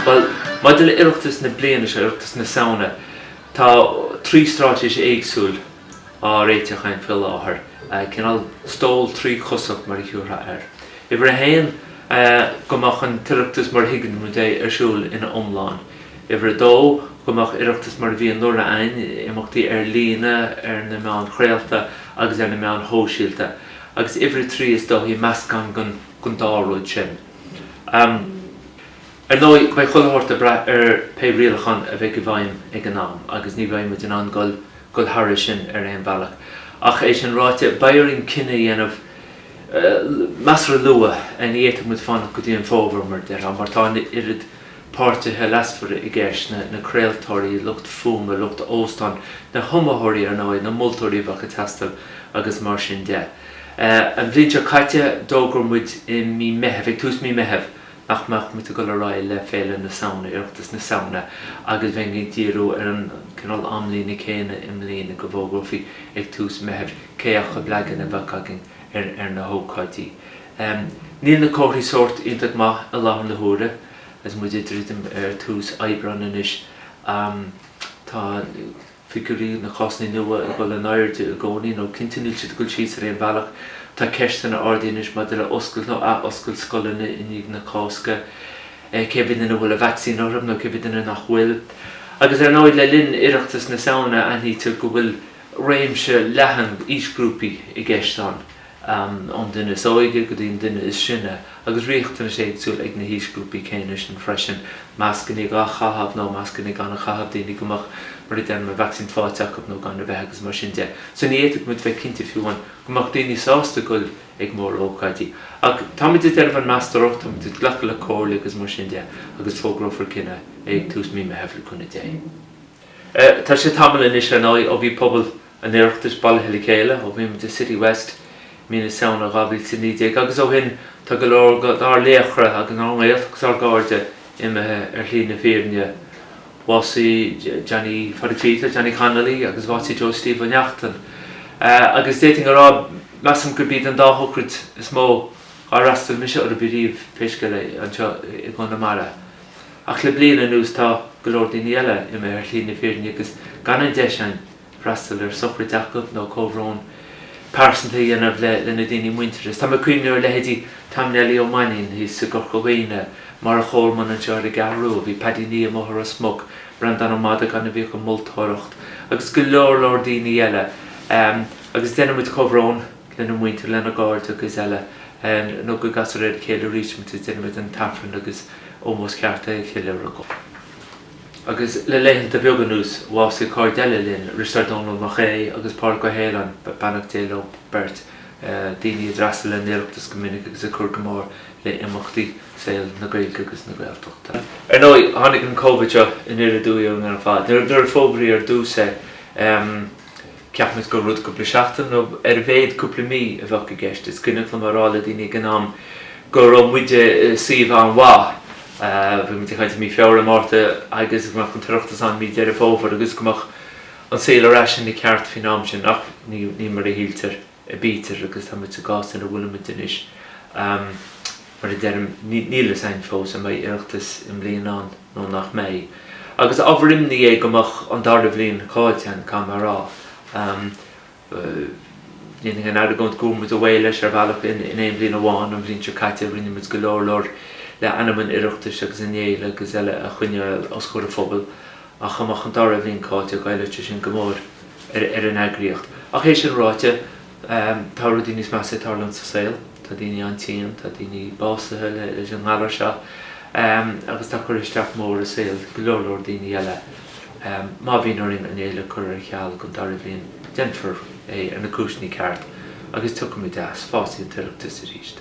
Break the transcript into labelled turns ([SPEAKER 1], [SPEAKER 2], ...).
[SPEAKER 1] Bhuel, maidir le Oireachtas na bliana seo, Oireachtas na Samhna, tá 3 straitéis éagsúil á réiteach againn faoi láthair, cineál stól tríchosach mar a thiúrfá air. Uimhir a haon, go mbeadh an tOireachtas mar a thuigeann muid é ar siúl ina iomlán. Uimhir a dó, go mbeadh Oireachtas mar a bhí anuraidh againn, imeachtaí ar líne, ar na meáin chraolta agus ar na meáin shóisialta. Agus uimhir a trí is dóichí, meascán den dá rud sin. Ar ndóigh, beidh chuile shórt ag brath ar pé rialachán a bheidh i bhfeidhm ag an am agus ní bheidh muid in ann dul dul thairis sin ar aon bhealach. Ach é sin ráite, beidh orainn cinneadh a dhéanamh measartha luath, ní fhéadfaidh muid fanacht go dtí an fómhar, mar a déarfá, mar tá an oiread páirtithe leasmhara i gceist, na craoltóirí, lucht fuaime, lucht óstán, na hiomaitheoirí ar ndóigh, na moltóirí a bheadh ag teastáil agus mar sin de. An bhliain seo caite, d'fhógair muid i mí Meithimh, ag tús mí Meithimh, nach mbeadh muid ag dul ar aghaidh le Féile na Samhna, Oireachtas na Samhna, agus bheinn ag díriú ar an gcineál amlíne céanna i mbliana, go bhfógrófaí ag tús Meithimh cé acu leagan a bheadh againn ar na hócáidí. Níl na comharthaí sórt iontach maith i láthair na huaire, agus muid ag druidim ar tús Aibreáin anois. Tá. figiúirí na cásanna nua ag dul in airde i gcónaí, nó cinnte níl siad ag dul síos ar aon bhealach. Tá ceisteanna ardaithe anois maidir le oscailt nó ath-oscailt scoileanna i ndiaidh na Cásca, cé mhéad duine a bhfuil an vacsaín orthu nó cé mhéad duine nach bhfuil. Agus ar ndóigh le linn Oireachtas na Samhna aithnítear go bhfuil réimse leathan aoisghrúpaí i gceist ann. ón duine is óige go dtí an duine is sine, agus riachtanais éagsúil ag na haoisghrúpaí céanna sin freisin, mascanna á gcaitheamh nó mascanna gan a chaitheamh, daoine go mbeadh, mar a deirim, an vacsaín faighte acu nó gan a bheith agus mar sin de. So ní fhéadfadh muid bheith cinnte fiú amháin go mbeadh daoine sásta goil ag mór-ócáidí. Ach táimid ag déanamh an meastóireacht, táimid ag glacadh le comhairle agus mar sin de agus fógrófar cinneadh ag tús mí Meitheamh le cúnamh Dé. Tá sé tamall anois ar ndóigh ó bhí pobal an Oireachtais bailithe le chéile ó bhí muid i City West mí na Samhna 2019 agus ó shin tá go leor dár laochra agus ár ngaolta agus ár gcairde imithe ar shlí na fírinne. Bhásaigh Johnny Phádraig Phíotair, Johnny Connolly agus bhásaigh Joe Steve Ó Neachtain. Agus d'fhéadfainn a rá, measaim gurb iad an dá shochraid is mó dhár fhreastail mise orthu riamh, pé scéal é, anseo i gConamara. Ach le bliain anuas tá go leor daoine eile imithe ar shlí na fírinne agus gan an deis againn freastal ar sochraid acu nó comhbhrón pearsanta a dhéanamh le na daoine muinteartha. Is tá mé ag cuimhneamh ar leithéidí Tom Neilí Ó Mainnín thíos i gCorca Dhuibhne, Máire Cholmáin anseo ar an gCeathrú Rua, bhí Paddy Nia amuigh i Ros Muc, Breandán Ó Madagáin a bhíodh ag moltóireacht agus go leor leor daoine eile. Agus déanann muid comhbhrón lena muintir, lena gcairde agus eile nó go gcasfar ar a chéile arís muid is déanfaimid an tAifreann agus ómós ceart a cheiliúradh. Agus le laethanta beaga anuas, bhásaigh cairde eile linn, Risteárd Dónall Mac Aodha agus Pádraig Ó hAoláin, beannacht Dé leo beirt, daoine a d'fhreastail ar an Oireachtas go minic agus a chuir go mór le imeachtaí saol na Gaeilge agus na Gaeltachta. Ar ndóigh, tháinig an Covid seo aniar aduaidh orainn ar fad. Nuair a fógraíodh ar dtús é, Cheap muid gur rud cúpla seachtain nó ar a mhéad cúpla mí a bheadh i gceist. Is cuimhneach liom a rá le daoine ag an am go raibh muid i suíomh an-mhaith. Bhí muid ag caint i mí Feabhra, Márta agus go mbeadh an tOireachtas ann mí Deireadh Fómhair agus go mbeadh an saol ar ais ina cheart faoin am sin ach ní mar a shíltear a bítear agus tá muid sa gcás ina bhfuilimid anois. Mar a deirim, níl fhios againn fós an mbeidh Oireachtas i mbliana ann nó nach mbeidh. Agus ábhar imní é go mbeadh an dara bhliain caillte againn, caithfidh mé a rá. Dhéanfainn an argóint go bhfuair muid away leis ar bhealach in aon bhliain amháin, an bhliain seo caite rinne muid go leor leor le ainm an Oireachtais agus an fhéile agus eile a choinneáil os comhair an phobail ach dá mbeadh an dara bhliain caillte, ghoillfeadh sé sin go mór ar an eagraíocht. Ach é sin ráite, Tá rudaí níos measa ag tarlúint sa saol, tá daoine an-tinn, tá daoine básaithe leis an ngalar seo agus tá curtha isteach mór i saol go leor leor daoine eile. Má bhíonn orainn an fhéile a chur ar ceal don dara bhliain, déanfar é ar na cúiseanna ceart agus tiocfaimid as, fásfaidh an tOireachtas arís.